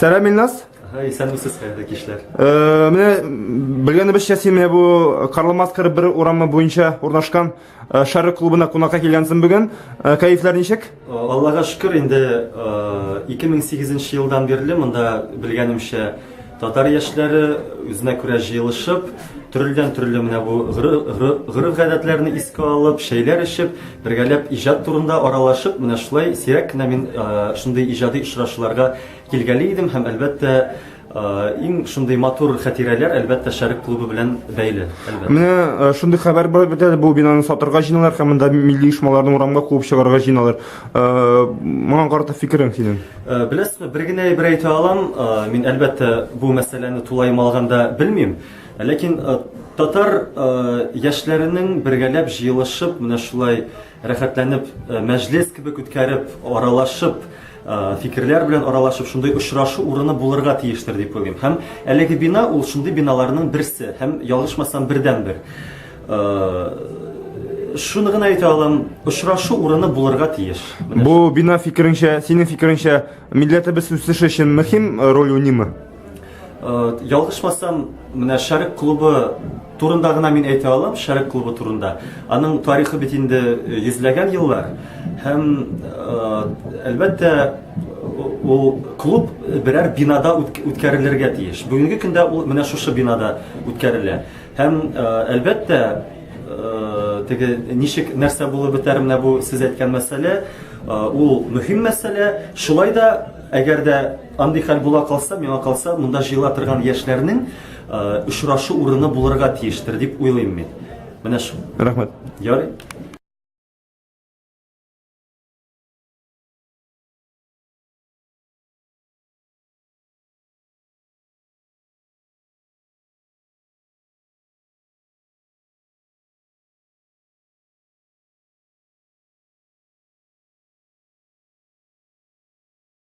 Сәлам, Илназ. Исәнмесез, хәерле кичләр. Менә белгәнебезчә, син менә бу Карл Маркс 41 урамы буенча урнашкан Шәрык клубына кунакка килгәнсең бүген. Кәефләр ничек? Аллага шөкер, инде 2008 елдан бирле монда, белгәнемчә, татар яшьләре үзенә күрә җыелышып, төрледән-төрле менә бу гореф-гадәтләрне искә алып, чәйләр эчеп, бергәләп иҗат турында аралашып, менә шулай сирәк кенә мин шундый иҗади очрашуларга килгәли идем һәм, әлбәттә, иң шундый матур хатирәләр, әлбәттә, Шәрык клубы белән бәйле, әлбәттә. Менә шундый хәбәр бар бит әле, бу бинаны сатырга җыеналар һәм монда милли оешмаларны урамга куып чыгарга җыеналар. Моңа карата фикерең синең? Беләсезме, бер генә әйбер әйтә алам, мин, әлбәттә, бу мәсьәләне тулаем алганда белмим, ләкин татар яшьләренең бергәләп җыелышып, менә шулай рәхәтләнеп, мәҗлес кебек үткәреп, аралашып, фикерләр белән аралашып, шундый очрашу урыны булырга тиештер дип уйлыйм. Һәм әлеге бина ул шундый биналарның берсе һәм, ялгышмасам, бердәнбер. Шуны гына әйтә алам, очрашу урыны булырга тиеш. Бу бина фикереңчә, синең фикереңчә, милләтебез үсеше өчен мөһим роль уйныймы? Ялгышмасам, менә Шәрык клубы турында гына мин әйтә алам, Шәрык клубы турында. Аның тарихы бит инде йөзләгән еллар. Һәм, әлбәттә, ул клуб берәр бинада үткәрелергә тиеш. Бүгенге көндә ул менә шушы бинада үткәрелә. Һәм, әлбәттә, теге ничек нәрсә булып бетәр, менә бу сез әйткән мәсьәлә, ул мөһим мәсьәлә. Шулай да, әгәр дә андый хәл була калса, миңа калса, монда җыела торган яшьләрнең очрашу урыны булырга тиештер дип уйлыйм мин. Менә шул. Рәхмәт. Ярый.